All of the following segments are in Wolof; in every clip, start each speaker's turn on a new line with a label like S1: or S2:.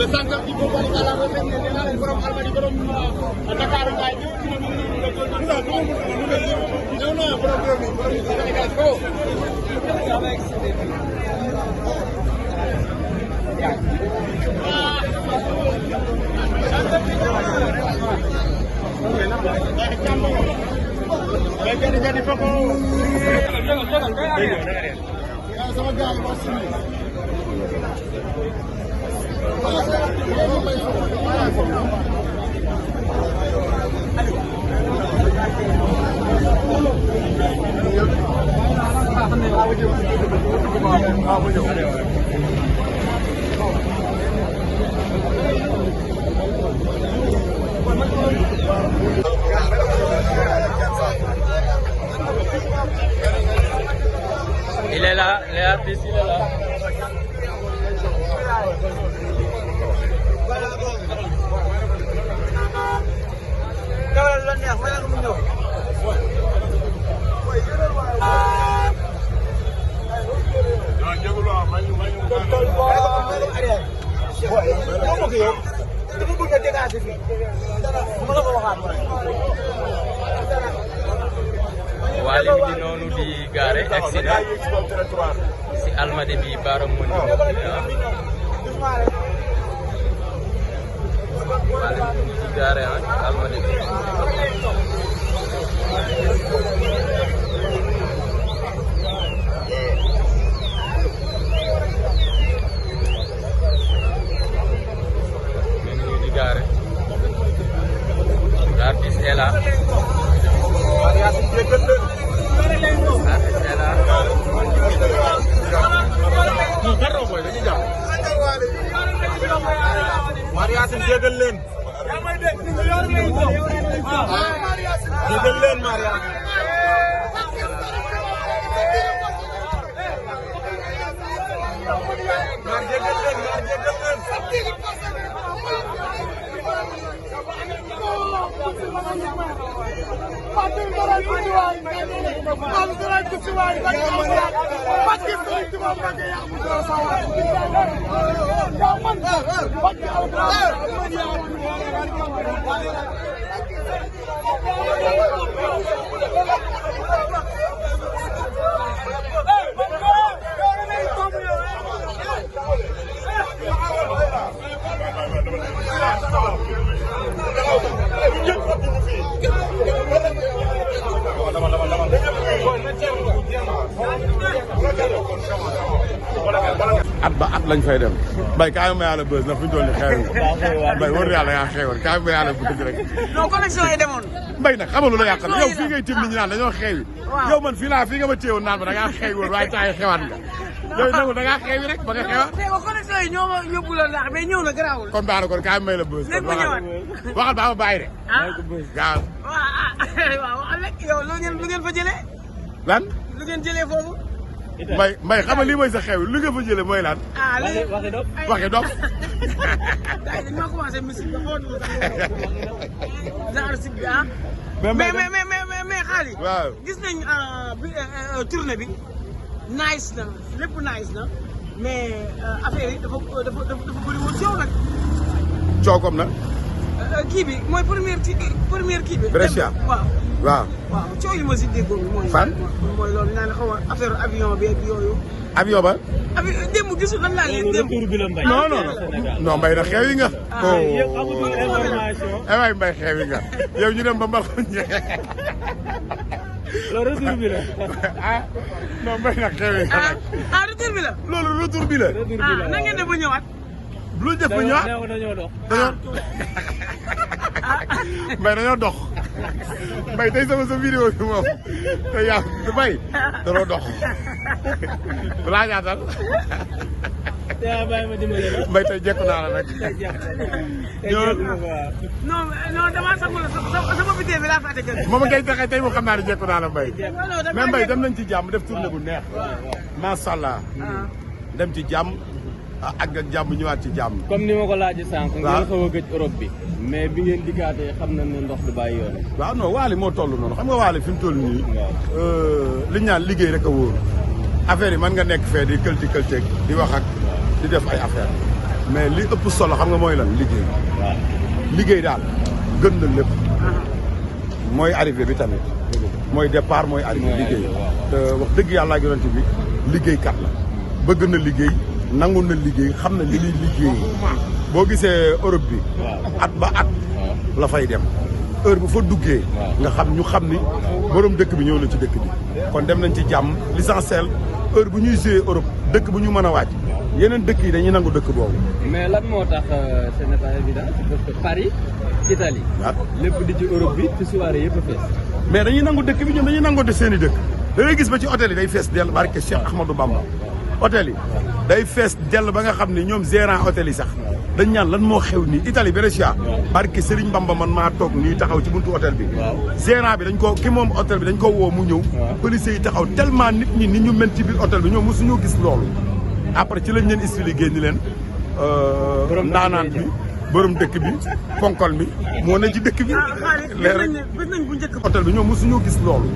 S1: le centre qui peut voir la recette des gens borom Almadi borom Dakar ngaay non non borom Sénégal ko jadi poko sama gaay
S2: Il est là, l'artiste, il est là. Wally mi ngi noonu di gaare accident si Almadi bi Baara Mondi Wally mi ngi di gaare Almadi bi gaare l'artiste est là.
S1: Mariasin jégal leen jégal leen Maria at lañ fay dem bay kaay ma yàlla bës na fi ñu toll nii xew bay wóor yàlla yaa xewoon kaay ma yàlla bëgg rek
S3: non connexion yi demoon
S1: mbay nag xamal lu la yàqal yow fii ngay tim nit ñi naan dañoo xewi yow man fii nga ma téewoon naan ma da ngaa xewi woon waaye temps yi xewaat nga yow nagul da ngaa xewi rek ba nga xewaat
S3: connexion yi ñoo ma yóbbu la ndax mais ñëw na garaawul
S1: kon baax na kon kaay may la bës waxal baa ma bàyyi de gaaw
S3: waaw rek yow lu ngeen fa jëlee
S1: lan
S3: lu ngeen jëlee foofu
S1: mbay xam nga lii mooy sa xew lu nga fa jëlee mooy lan waxi dof
S3: dañ ma commencé musique ba xool genre sib bi mais xaalis
S1: waaw
S3: gis nañ tournée bi nice na lépp nice na mais affaire yi dafa bëri woon coow nag
S1: coow comme na
S3: kii bi mooy première kii bi
S1: Brescia waaw
S3: coow yi ma si déggoon mooy
S1: fan
S3: mooy loolu naa ne xaw ma affaire avion bi ak yooyu
S1: avion ba
S3: démb gisul lan laa leen démb
S1: non mbay na xew yi nga waay mbay xew yi nga yow ñu dem ba mbal ko
S2: loolu retour bi la
S1: non mbay na xew yi nga
S3: retour bi la
S1: loolu retour bi la
S3: na ngeen def ba ñëwaat
S1: lu def ba ñëwaat
S2: dañoo dox
S1: mbay dañoo dox mbay tey sama sa vidéo bi moom te yaa mbay dañoo dox balaa ñaatal mbay tey jekku naa la nag
S3: non damaa sama vidéo bi laa fàtte gën
S1: moom ngay taxee tey moom xam naa ne jekku naa la mbay mais mbay dem nañ ci jàmm def tournée bu neex macha allah dem ci jàmm ak jàmm ñëwaat ci jàmm.
S2: comme ni ma ko laajee sànq. ngeen xaw a gëj Europe bi. mais bi ngeen dikkaatee xam nañ ne ndox du bàyyi yoon.
S1: waaw non Wally moo toll noonu xam nga Wally fi mu toll nii. li ñu naan liggéey rek a wóor. affaire yi mën nga nekk fee di këlti këlteeg di wax ak di def ay affaire mais li ëpp solo xam nga mooy lan liggéey. liggéey daal gën na lépp. mooy arrivé bi tamit. mooy départ mooy arrivé liggéey. te wax dëgg yàlla ak yonent bi liggéeykat la. bëgg na liggéey nangu na liggéey xam na li ñuy liggéey. boo gisee Europe bi. at ba at la fay dem. heure bu fa duggee. nga xam ñu xam ni borom dëkk bi ñëw na ci dëkk bi. kon dem nañ ci jàmm l'essentiel heure bu ñuy jouer Europe dëkk bu ñu mën a wàcc yeneen dëkk yi dañuy nangu dëkk boobu.
S2: mais lan moo tax ce n'est pas évident parce que Paris Italie.
S1: waaw
S2: lépp di ci Europe bi ci soirée yëpp a fees.
S1: mais dañuy nangu dëkk bi ñoom dañuy nangu de seen i dëkk. da ngay gis ba ci hôtel yi day fees dell barke Cheikh Ahmadou Bamba. hôtel yi day fees dell ba nga xam ni ñoom gérant hôtel yi sax. dañ ñaan lan moo xew nii Italie Brescia barke Serigne Bamba man maa toog nii taxaw ci buntu hôtel bi. gérant bi dañ ko ki moom hôtel bi dañ ko woo mu ñëw. police yi taxaw tellement nit ñi ni ñu mel ci biir hôtel bi ñoom mosuñoo gis loolu. après ci lañ leen expliqué ni leen. ndaanaan bi borom dëkk bi ponkol mi moo ne ci dëkk bi. leer rek
S3: nañ bu njëkk
S1: hôtel bi ñoom mosuñoo gis loolu.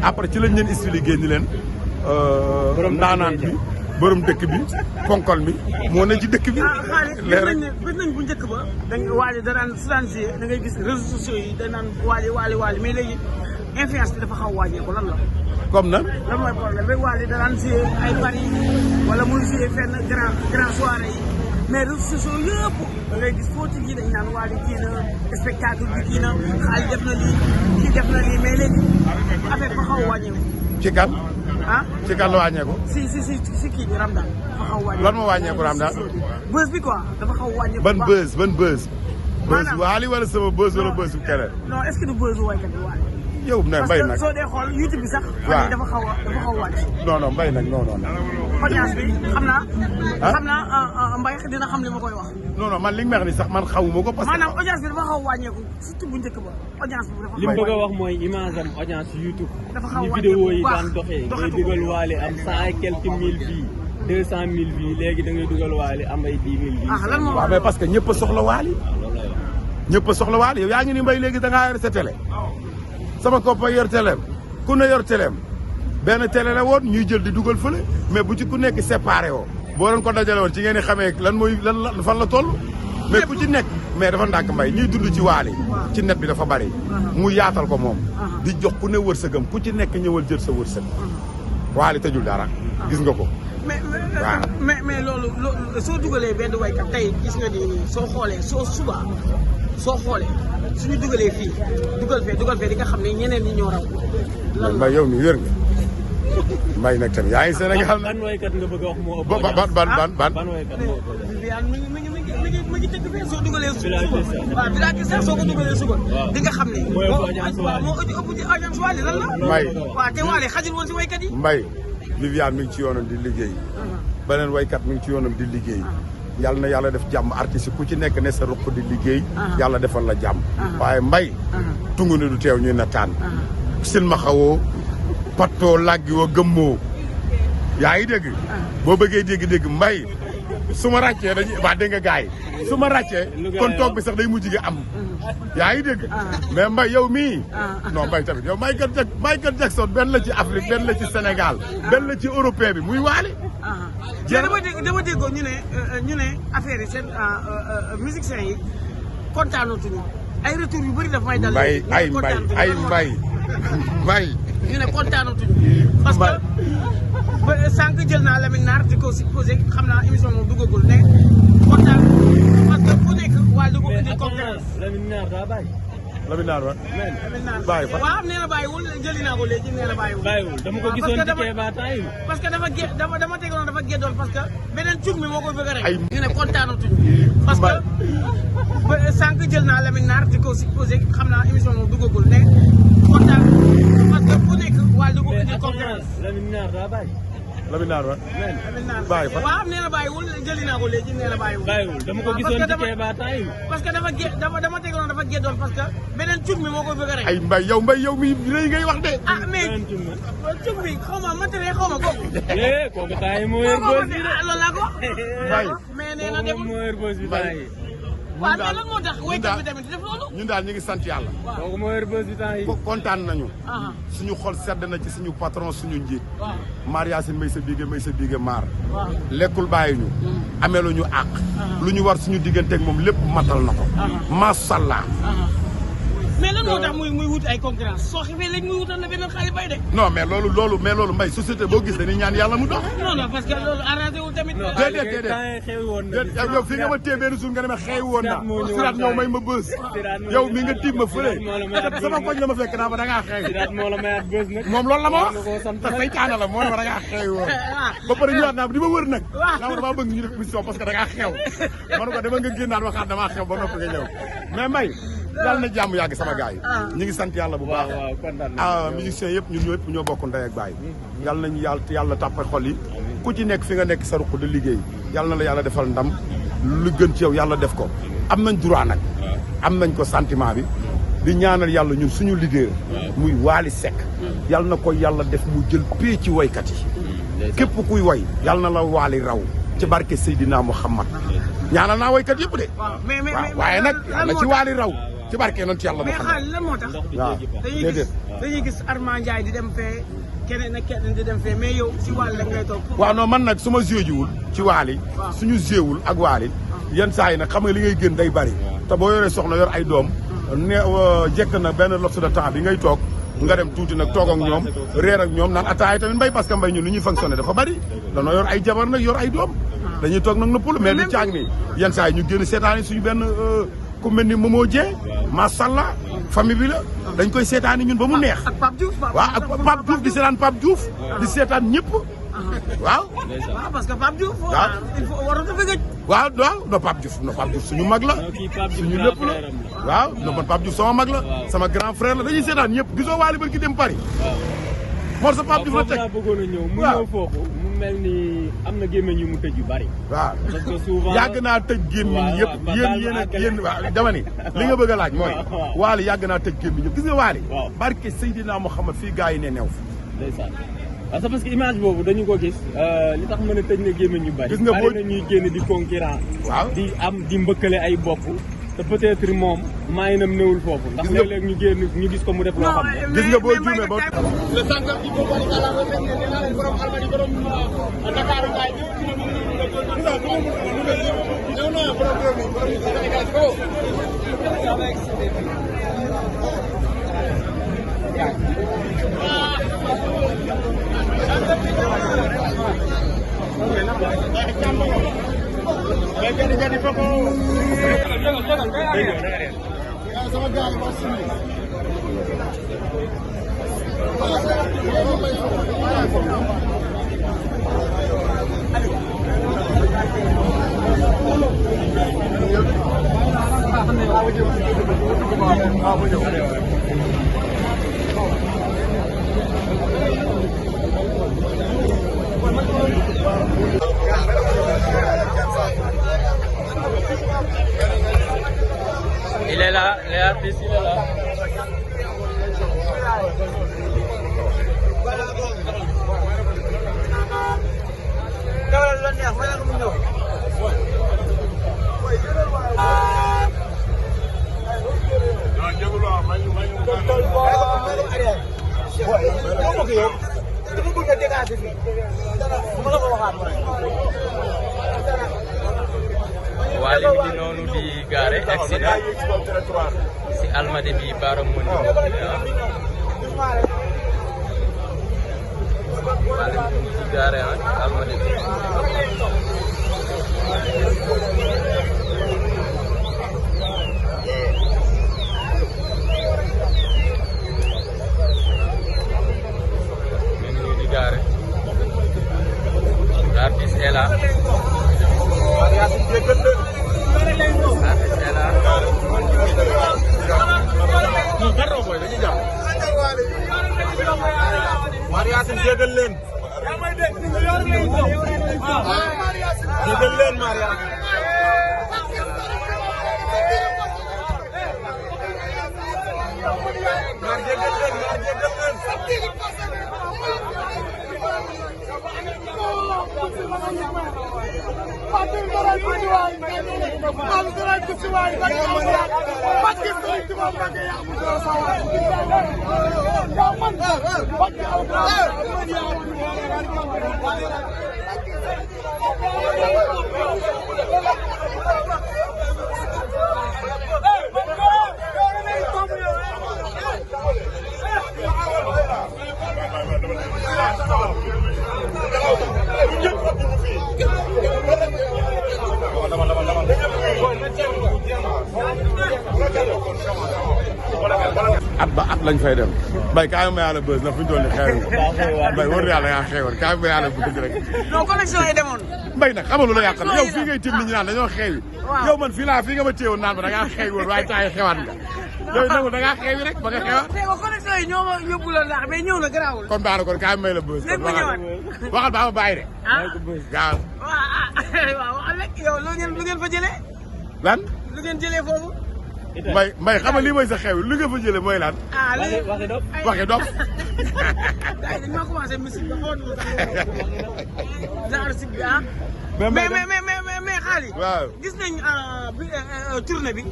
S1: après ci lañ leen expliqué ni leen. ndaanaan bi. borom dëkk bi ponkol mi moo ne ci dëkk bi.
S3: leer rek nañ bu njëkk ba. dañ waale danaan su daan da ngay gis réseaux sociaux yi danaan waale mais léegi influence bi dafa xaw a wàññeeku lan la.
S1: comme nan.
S3: lan mooy problème rek waale danaan jouer ay Paris wala muy jouer fenn grand soirée yi mais réseaux sociaux yëpp da ngay gis foo ci kii dañ naan waale kii na spectacle bi kii na xaalis def na lii kii def na lii mais léegi affaire ba xaw a wàññeeku.
S1: ci kan.
S3: ah
S1: ci kan la wàññeeku.
S3: si kii bi Ramadan dafa xaw a wàññeeku.
S1: lan moo wàññeeku Ramadan.
S3: buzz bi quoi dafa xaw a wàññeeku.
S1: ban buzz.
S3: maanaam
S1: buzz Wally wala sama buzz wala buzz bu keneen.
S3: non est-ce que du buzz waykat bi Wally.
S1: yow ne mbay nag
S3: parce que soo dee xool YouTube bi sax.
S1: waaw
S3: dafa xaw a wàcc.
S1: non mbay nag non.
S3: audience bi xam naa mbay dina xam li ma koy wax.
S1: non man li nga wax ni sax man xawuma ko. parce que
S3: maanaam audience bi dafa xaw a wàññeeku surtout bu njëkk ba audience bi dafa.
S2: li mu bëgg a wax mooy image am audience YouTube.
S3: dafa xaw a
S2: ni
S3: wàññeeku
S2: vidéo yi
S3: bu baax
S2: daan doxee ngay
S3: doxatu
S2: dugal Wally am 100 et quelques mille vues 200 000 vues léegi da ngay dugal Wally am ay 10 000 vues.
S3: lan moo
S1: waaw mais parce que ñëpp a soxla Wally. ñëpp a soxla Wally yow yaa ngi ni mbay léegi da ngaa yor sa télé. sama copain yor téléem ku ne yor téléem benn télé la woon ñuy jël di dugal fële mais bu ci ku nekk séparé woo boo leen ko dajale woon ci ngeen di xamee lan mooy lan fan la toll mais ku ci nekk mais dafa ndànk mbay ñuy dund ci Wally ci net bi dafa bari mu yaatal ko moom di jox ku ne wërsëgam ku ci nekk ñëwal jël sa wërsëg Wally tëjul dara gis nga ko
S3: mais loolu soo dugalee benn waykat tey gis nga ni soo xoolee soo xoolee suñu dugalee fii dugal fee di nga xam ne ñeneen ñi ñoo raw. lan
S1: mbay yow mi wér nga mbay nag tamit yaa ngi Sénégal
S2: ban waykat nga bëgg a wax moo ëpp
S1: ban
S2: waykat moo ëpp
S3: Viviane mi ngi tëgg fee soo dugalee suba waaw village sax soo ko dugalee suba di nga xam ne moo ëpp ci audience Wally lan la
S1: mbay
S3: waaw te Wally xajul woon si waykat yi
S1: mbay Viviane mi ngi ci yoonam di liggéey beneen waykat mi ngi ci yoonam di liggéey yàlla na yàlla def jàmm artiste ku ci nekk ne sa ruq di liggéey yàlla defal la jàmm waaye mbay tungu ne du teew ñuy nataan silmaxawoo pattoo laggi woo gëmmoo yaa ngi dégg boo bëggee dégg mbay su ma ràccee dañuy waa dégg nga gars yi su ma ràccee kon toog bi sax day mujj gi am yaa ngi dégg mais mbay yow mii non mbay tamit yow Michael Jackson benn la ci Afrique benn la ci Sénégal benn la ci européen bi muy Wally
S3: dama déggoo ñu ne affaire yi seen musiciens yi kontaanatuñu ay retour yu bëri daf may dal
S1: mbay
S3: ñu ne kontaanatuñu parce que ba sànq jël naa Lamine Naar di ko posé xam naa émission moom duggagul ne kontaan parce que ku nekk waa di ko indi conférence
S2: Lamine Naar daa bàyyi.
S1: Lamine Naar wa bàyyi fa
S3: waaw nee na bàyyiwul jëli naa ko léegi nee na bàyyiwul
S2: dama ko gisoon ci Kéba taay
S3: parce que dama tegoon dafa géddoon parce que beneen cug mi moo koy bëgg a rek ñu ne kontaanatuñu parce que ba sànq jël naa Lamine Naar di ko posé xam naa émission moom duggagul ne kontaan parce que ku nekk waa di ko indi conférence
S2: Lamine Naar daa bàyyi.
S1: Lamine Naar wa bàyyi fa
S3: waaw nee na bàyyiwul jëli naa ko léegi nee na bàyyiwul
S2: dama ko gisoon ci Kéba taay
S3: parce que dama tegoon dafa géddoon parce que beneen cug mi moo koy bëgg a rek
S1: ay mbay yow mi lay ngay wax de
S3: mais cug bi xaw ma matériel xaw ma kooku
S2: kooku taay moo yor bës bi de
S3: loolu laa ko
S1: mbay
S3: mais nee na dem
S2: moo yor bës bi taay
S3: waaw mais lan moo tax woykat bi tamit def loolu.
S1: ñun daal ñu ngi sant yàlla.
S2: donc moo yor bës bi temps yi.
S1: kontaan nañu. suñu xol sedd na ci suñu patron suñu njiit. maar Yacine may sa biige maar. lekkul bàyyi ñu. ameelu ñu àq. lu ñu war suñu digganteeg moom lépp matal na ko. macha allah.
S3: mais lan moo tax muy wut ay concurrence soo xamee léegi muy wutal la beneen xaalis bay de.
S1: non mais loolu mbay société boo gis dañuy ñaan yàlla mu dox.
S3: non parce que loolu arrangé wul tamit.
S1: déedéet yow fi nga ma téye benn suur nga ne ma xew woon naa. siraat ñëw may ma bës. yow mi nga tiib ma fële. sama koñ la ma fekk naa ma da ngaa xew. moom loolu la ma wax. te saytaane la moo ne ma da ngaa xew woon. ba pare ñëwaat naa di ma wër nag. naa ma damaa bëgg ñu def émission parce que da ngaa xew. man ko dama nga génnaat waxaat damaa xew ba noppi nga ñëw mais mbay yàlla na jàmm yàgg sama gars yi ñu ngi sant yàlla bu baax musiciens yëpp ñun ñëpp ñoo bokk ndey ak baay yàlla nañu yàlla tàppe xol yi ku ci nekk fi nga nekk sa ruq di liggéey yàlla na la yàlla defal ndam lu gën ci yow yàlla def ko am nañ droit nag am nañ ko sentiment bi di ñaanal yàlla ñun suñu leader muy Wally Seck yàlla na ko yàlla def mu jël pee ci woykat yi képp kuy woy yàlla na la Wally raw ci barke Seydina Muhammad ñaanal naa woykat yëpp de waaye nag yàlla ci Wally raw ci barke noonu ci yàlla
S3: mais xaalis lan moo tax.
S1: waaw
S3: dañuy gis Armand Ndiaye di dem fee keneen ak keneen di dem fee mais yow ci Wally la ngay toog.
S1: waaw non man nag su ma joué jiwul ci Wally suñu joué wul ak Wally yenn saa yi nag xam nga li ngay gën day bari te boo yoree soxna yor ay doom ne jekk na benn laps de temps bi ngay toog nga dem tuuti nag toog ak ñoom reer ak ñoom naan ataay tamit mbay parce que mbay ñun lu ñuy fonctionné dafa bari danoo yor ay jabar nag yor ay doom dañuy toog nag nëppul mais du caag ni yenn saa yi ñu génn seetaani suñu benn ku mel ni Momo Dieng macha allah famille bi la dañ koy seetaani ñun ba mu neex.
S3: ak Pape Diouf
S1: waaw ak Pape Diouf di seetaan Pape Diouf. di seetaan ñëpp. waaw.
S3: parce que Pape Diouf. waaw il faut warut a bëgg.
S1: waaw non Pape Diouf suñu mag la. suñu lépp la waaw non man Pape Diouf sama mag la. sama grand frère la dañuy seetaan ñëpp gisoo Wally barki dem Paris. moo sa Pape Diouf la teg
S2: bëggoon a ñëw mu ñëw foofu mu mel ni am na gémmiñ yu mu tëj yu bari.
S1: waaw
S2: parce que souvent
S1: yàgg naa tëj gémmiñ yëpp yéen waaw dama ni li nga bëgg a laaj mooy Wally yàgg naa tëj gémmiñ yëpp gis nga Wally barke Seydina Muhammad fii gars yi ne neew fi
S2: ndeysaan parce que image boobu dañu ko gis li tax mën a tëj na gémmiñ yu bari
S1: gis nga boo
S2: na ñuy génn di concurrent
S1: waaw
S2: di mbëkkale ay bopp te peut-être moom maa ngi nam newul foofu ndax léeg-léeg ñu génn ñu gis ko mu def loo xam ne
S1: gis nga boo juumee ba
S3: le sànqal bi boobu wala kàlla rafet ne dinaa leen borom Almadies borom Dakar Ndiaye ñëw na borom réew mi borom Sénégal ko jadi foto sama gars yi wax
S2: il est là, l'artiste il est là. Wally mi ngi noonu di gaare accident si Almadies bi Baram Moni Wally mi ngi di gaare Almadies bi gaare l'artiste est là.
S4: Mariasin jégal leen jégal leen Mariasin
S1: at ba at lañ fay dem bay kaay ma yàlla bës na fi ñu toll nii xew bay war yàlla yaa xewoon kaay ma yàlla bu dëgg rek
S3: non connexion yi demoon
S1: mbay nag xamalu la yàqal yow fii ngay tim nit ñi naan dañoo xeewi yow man fii nga ma téewoon naan ma da ngaa xeewi woon waaye taay xewaat nga yow nagul da ngaa xeewi rek ba nga xewaat
S3: te connexion yi ñoo ma yóbbu la ndax mais ñëw na garaawul
S1: kon baax na kon kaay may la bës
S3: léegi ma ñëwaat
S1: waxal baa ma bàyyi de gaaw
S3: waaw waxal rek yow lu ngeen fa jëlee
S1: lan
S3: lu ngeen jëlee foofu
S1: mbay xam nga lii mooy sa xew lu nga fa jëlee mooy lan waxi dof
S3: ay dañ ma commencé musique ba xool genre sib bi ah mais xaalis
S1: waaw
S3: gis nañ tournée bi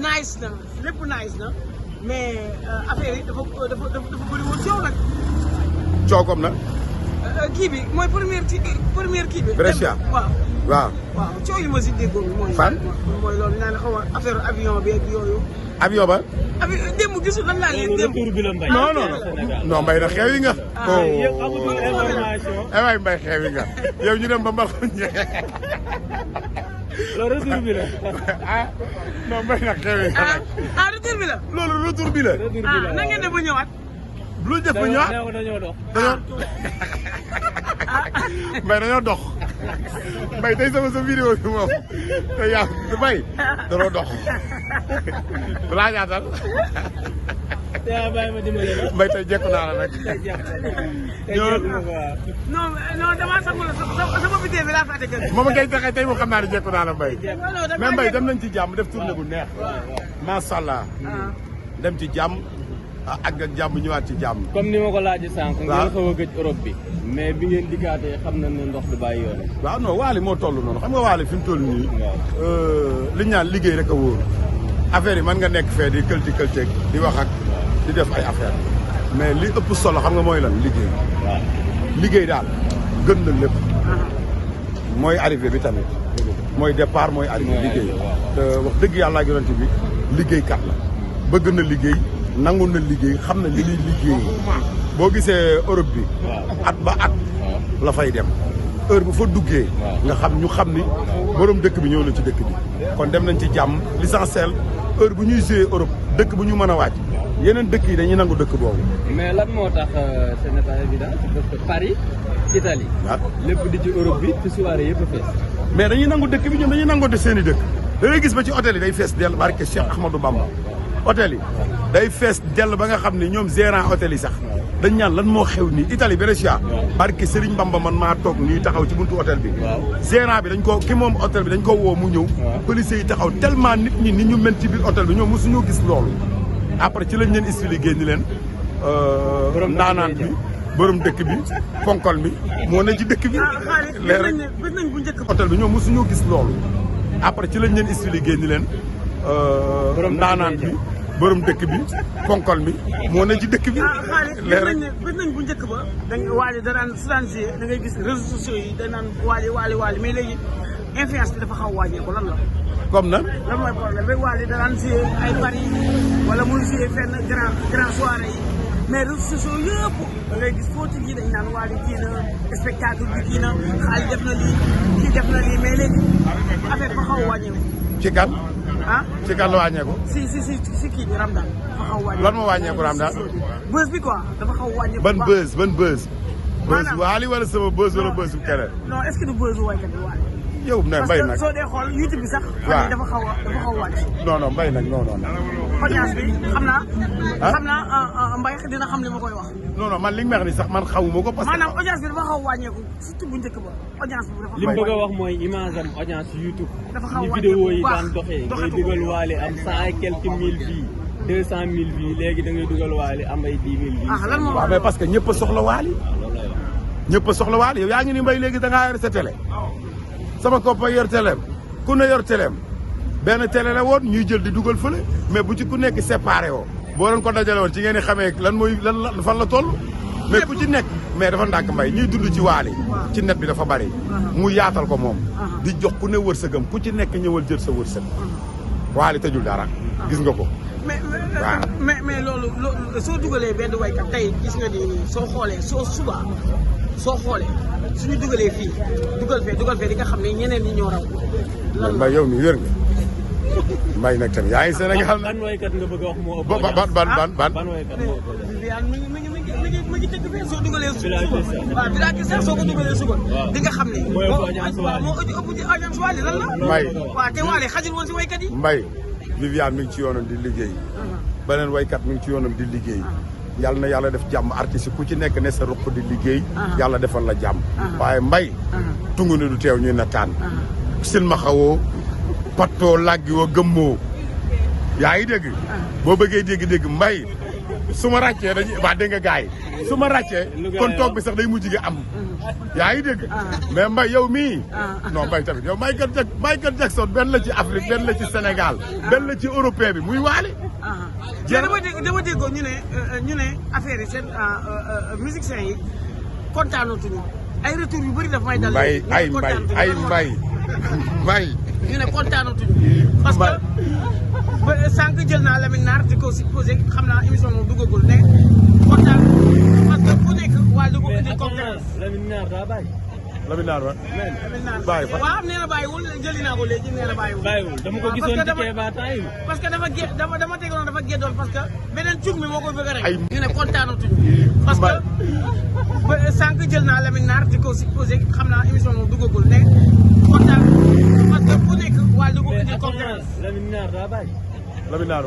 S3: nice na lépp nice na mais affaire yi dafa bëri woon coow nag
S1: coow comme na
S3: kii bi mooy première kii bi
S1: Brescia waaw
S3: coow yi ma si déggoon mooy
S1: fan
S3: mooy loolu naa ne xaw ma affaire avion bi ak yooyu
S1: avion ba
S3: démb gisul lan laa leen démb
S1: non mbay na xew yi nga waay mbay xew yi nga yow ñu dem ba mbal
S2: loolu retour bi la
S1: ah non mbay na xew yi nga
S3: retour bi la
S1: loolu retour bi la
S3: na ngeen def ba ñëwaat
S1: lu def ba ñëwaat
S2: dañoo dox
S1: mbay dañoo dox mbay tey sama sa vidéo bi moom te yaa mbay dañoo dox balaa ñaatal
S2: bàyyi ma dimbali la
S1: mbay tey jekku naa la nag
S3: non damaa sagul sama vidéo bi laa fàtte kër
S1: moom ngay taxee tey moo xam naa ne jekku naa la mbay mais mbay dem nañ ci jàmm def tournée bu neex macha allah dem ci jàmm ak jàmm ñëwaat ci jàmm.
S2: comme ni ma ko laajee sànq. ngeen xaw a gëj Europe bi. mais bi ngeen dikkaatee xam nañ ne ndox du bàyyi yoon.
S1: waaw non Waly moo toll noonu xam nga Waly fi mu toll nii. li ñu naan liggéey rek a wóor. affaire yi mën nga nekk fee di këlteeg di wax ak di def ay affaire mais li ëpp solo xam nga mooy lan liggéey.
S2: waaw
S1: liggéey daal gën na lépp. mooy arrivé bi tamit. mooy départ mooy arrivé liggéey. te wax dëgg yàlla ak yonent bi liggéeykat la bëgg na liggéey. nangu na liggéey xam na li ñuy liggéey boo gisee Europe bi at ba at la fay dem heure bu fa duggee nga xam ñu xam ni borom dëkk bi ñëw na ci dëkk bi kon dem nañ ci jàmm l'essentiel heure bu ñuy jouer Europe dëkk bu ñu mën a wàcc yeneen dëkk yi dañuy nangu dëkk boobu
S2: mais lan moo tax ce n'est pas évident parce que Paris Italie lépp di ci Europe bi ci soirée yëpp a fees
S1: mais dañuy nangu dëkk bi ñoom dañuy nangu de seen i dëkk da ngay gis ba ci hôtel yi day fees dell barke Cheikh Ahmadou Bamba hôtel yi day fees dell ba nga xam ne ñoom gérant hôtel yi sax dañ ñaan lan moo xew nii Italie Brescia barke Serigne Bamba man maa toog nii taxaw ci buntu hôtel bi gérant bi dañ ko ki moom hôtel bi dañ ko woo mu ñëw policiers yi taxaw tellement nit ñi ni ñu mel ci biir hôtel bi ñoom mosuñoo gis loolu après ci lañ leen expliqué ni leen ndaanaan bi borom dëkk bi ponkol mi moo ne ci dëkk bi leer rek hôtel bi ñoom mosuñoo gis loolu après ci lañ leen expliqué ni leen ndaanaan bi borom dëkk bi ponkol mi moo ne ci dëkk bi.
S3: leer rek gis nañ bu njëkk ba. da nga Waly danaan soulager da ngay gis réseaux sociaux yi danaan Waly mais léegi influence bi dafa xaw a wàññeeku lan la.
S1: comme nan.
S3: lan mooy problème rek Waly danaan jouer ay Paris wala muy jouer fenn grand soirée yi mais réseaux sociaux yëpp da ngay gis foo ci ji dañ naan Waly kii na spectacle bi kii na xaalis def na lii kii def na lii mais léegi affaire dafa xaw a wàññeeku.
S1: ci kan. ci kan la wàññeeku.
S3: si kii bi Ramadan dafa xaw a wàññeeku.
S1: lan moo wàññeeku Ramadan.
S3: buzz bi quoi dafa xaw a wàññeeku.
S1: ban buzz. buzz Waly wala sama buzz wala buzz bu keneen.
S3: non est-ce que du buzz waykat bi Waly.
S1: yow ne mbay nag
S3: parce que soo dee xool YouTube bi sax.
S1: waaw
S3: dafa xaw a wàcc.
S1: non mbay nag non.
S3: audience bi xam naa mbay dina xam li ma koy wax.
S1: non man li nga wax ni sax man xawuma ko. parce que
S3: maanaam audience bi dafa xaw a wàññeeku surtout bu njëkk ba audience bi dafa.
S2: li mu bëgg a wax mooy image am audience YouTube.
S3: dafa xaw a
S2: ni
S3: wàññeeku
S2: vidéo yi daan doxee ngay dugal Waly am 100 et quelques mille vues 200 000 vues léegi da ngay dugal Waly am ay 10 000 vues.
S3: lan moo
S1: waaw mais parce que ñëpp a soxla Waly. ñëpp a soxla Waly yow yaa ngi ni mbay léegi da ngaa yore sa télé sama copain yor teleem ku ne yor teleem benn télé la woon ñuy jël di dugal fële mais bu ci ku nekk séparé woo boo leen ko dajale woon ci ngeen di xamee lan mooy lan fan la toll mais ku ci nekk mais dafa ndànk mbay ñuy dund ci waali ci net bi dafa bari mu yaatal ko moom di jox ku ne wërsëgam ku ci nekk ñëwal jël sa wërsëg waali tëjul dara gis nga ko
S3: mais loolu soo dugalee benn waykat tey gis nga ni soo xoolee soo xoolee suñu dugalee fii dugal fee di nga xam ne ñeneen ñi ñoo raw
S1: mbay yow mi wér nga mbay nag tamit yaa ngi Sénégal
S2: ban waykat nga bëgg a wax moo ëpp ban waykat moo ëpp
S3: Viviane mi ngi tëgg fee soo dugalee suba waaw village sax soo ko dugalee suba di nga xam ne moo ëpp ci audience Wally lan la
S1: mbay
S3: waaw te Wally xajul woon si waykat yi
S1: mbay Viviane mi ngi ci yoonam di liggéey beneen waykat mi ngi ci yoonam di liggéey yàlla na yàlla def jàmm artiste ku ci nekk ne sa ruq di liggéey yàlla defal la jàmm waaye mbay tungu ne du teew ñuy nataan silma xawoo pattoo laggi woo gëmmoo yaa ngi dégg boo bëggee dégg mbay su ma ràccee dañuy waa dégg nga gars yi su ma ràccee kon toog bi sax day mujj gi am yaa ngi dégg mais mbay yow mii non mbay tamit yow Michael Jackson benn la ci Afrique benn la ci Sénégal benn la ci européen bi muy Wally
S3: dama déggoo ñu ne affaire yi seen musiciens yi kontaanatuñu ay retour yu bëri daf may dal
S1: mbay
S3: ñu ne kontaanatuñu parce que sànq jël naa Lamine Naar di ko supposé xam naa émission moom duggagul ne kontaan parce que ku nekk waa dugg indi conférence
S2: Lamine Naar daa bàyyi
S1: Lamine Naar bàyyi fa
S3: waaw nee na bàyyiwul jëli naa ko léegi nee na bàyyiwul
S2: dama ko gisoon ci Kéba tay
S3: parce que dama tegoon dafa géddoon parce que beneen cug mi moo koy bëgg a rek ñu ne kontaanatuñu parce que sànq jël naa Lamine Naar di ko supposé xam naa émission moom duggagul ne kontaan parce que ku nekk waa dugg indi conférence
S2: Lamine Naar daa bàyyi
S1: Lamine Naar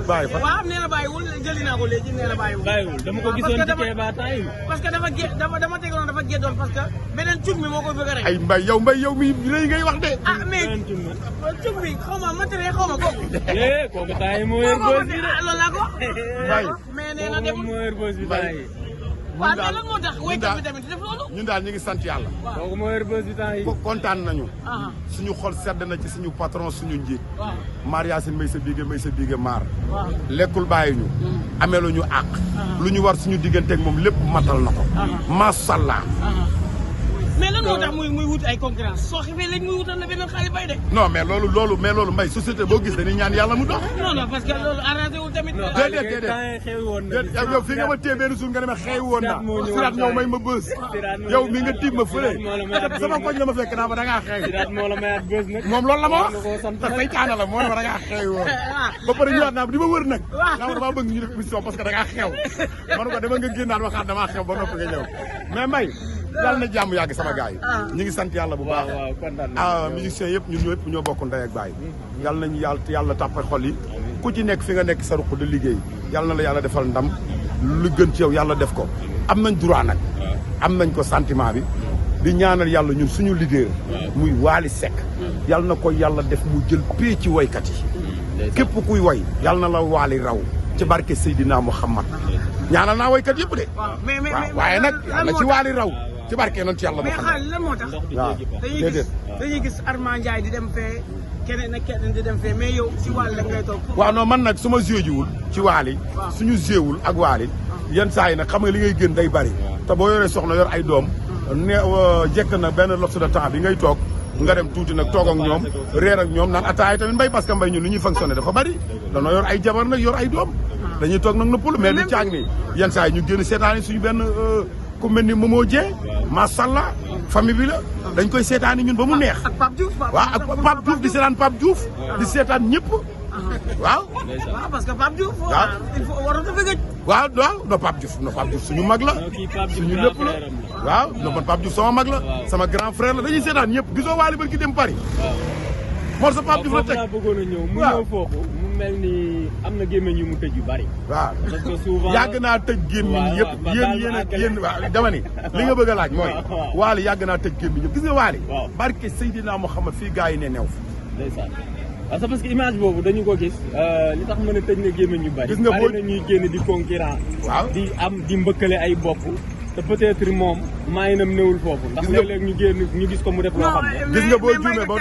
S1: bàyyi fa
S3: waaw nee na bàyyiwul jëli naa ko léegi nee na bàyyiwul
S2: dama ko gisoon ci Kéba tay
S3: parce que dama tegoon dafa géddoon parce que beneen cug mi moo koy bëgg a rek
S1: ay mbay yow mi lay ngay wax de
S3: mais cug bi xaw ma matériel xaw ma kooku
S2: kooku tay moo yor bës bi
S3: loolu laa ko
S1: mbay
S3: mais nee na demul
S2: moo yor bës bi tay
S3: waaw mais lan moo tax waykat bi tamit di def loolu
S1: ñun daal ñu ngi sant yàlla
S2: kooku moo yor bës bi tay
S1: kontaan nañu suñu xol sedd na ci suñu patron suñu njiit maar Yacine may sa biige maar lekkul bàyyi ñu ameelu ñu àq lu ñu war suñu digganteeg moom lépp matal na ko masàllaa
S3: mais lan moo tax muy wut ay concurrence soo xamee léegi muy wutal la beneen xaalis bay de
S1: non mais loolu mbay société boo gis dañuy ñaan yàlla mu dox
S3: non parce que loolu arrangé wul tamit
S1: déedéet yow fi nga ma téye benn suuf nga ne ma xew woon naa siraat ñëw may ma bës yow mi nga tiib ma fële sama koñ la ma fekk naa ma da ngaa xew moom loolu la ma wax te saytaane la moo ne ma da ngaa xew woon ba pare ñëwaat naa di ma wër nag naa ma damaa bëgg ñu def émission parce que da ngaa xew man ko dama nga génnaat waxaat damaa xew ba noppi nga ñëw mais mbay yàlla na jàmm yàgg sama gars yi ñu ngi sant yàlla bu baax musiciens yëpp ñun ñëpp ñoo bokk ndey ak baay yàlla nañu yàlla tàppe xol yi ku ci nekk fi nga nekk sa ruq di liggéey yàlla na la yàlla defal ndam lu gën ci yow yàlla def ko am nañ droit nag am nañ ko sentiment bi di ñaanal yàlla ñun suñu leader muy Wally Seck yàlla na ko yàlla def mu jël pee ci woykat yi képp kuy woy yàlla na la Wally raw ci barke Seydina Muhammad ñaanal naa woykat yëpp de waaye nag yàlla ci Wally raw ci barke noonu ci yàlla
S3: mais xaalis lan moo tax
S1: waaw
S3: dañuy gis Armand Ndiaye di dem fee keneen ak keneen di dem fee mais yow ci Wally rek ngay toog
S1: waaw non man nag su ma jiwul ci Wally suñu jiwul ak Wally yenn saa yi nag xam nga li ngay gën day bari te boo yoree soxna yor ay doom ne jekk na benn laps de temps bi ngay toog nga dem tuuti nag toog ak ñoom reer ak ñoom naan ataaya tamit mbay parce que mbay ñun li ñuy fonctionné dafa bari danoo yor ay jabar nag yor ay doom dañuy toog nag noppalu mais di caag ni yenn saa yi ñu génn seetaani suñu benn ku mel ni Momo Dieng masàllaa famille bi la dañ koy seetaani ñun ba mu neex waaw ak Pape Diouf di seetaan Pape Diouf di seetaan ñëpp waaw
S3: parce que Pape Diouf il faut waroon dafa gëj
S1: waaw non Pape Diouf suñu mag la suñu lépp la waaw non man Pape Diouf sama mag la sama grand frère la dañuy seetaan ñëpp gisoo Wally barki dem Paris moo sa Pape Diouf la teg
S2: bëggoon a ñëw mu ñëw foofu mu mel ni am na gémmiñ yu mu tëj yu bari
S1: waaw
S2: parce que souvent
S1: yàgg naa tëj gémmiñ yëpp yéen waaw dama ni li nga bëgg a laaj mooy Wally yàgg naa tëj gémmiñ yëpp gis nga Wally barke Seydina Muhammad fii gars yi ne neew
S2: ndeysaan parce que image boobu dañu ko gis li tax mën a tëj na gémmiñ yu bari
S1: gis nga
S2: bari na ñuy génn di concurrent
S1: waaw
S2: di mbëkkale ay bopp te peut-être moom
S5: maayinam newul foofu ndax léeg-léeg ñu génn ñu gis ko mu def loo xam ne
S1: gis nga boo juumee ba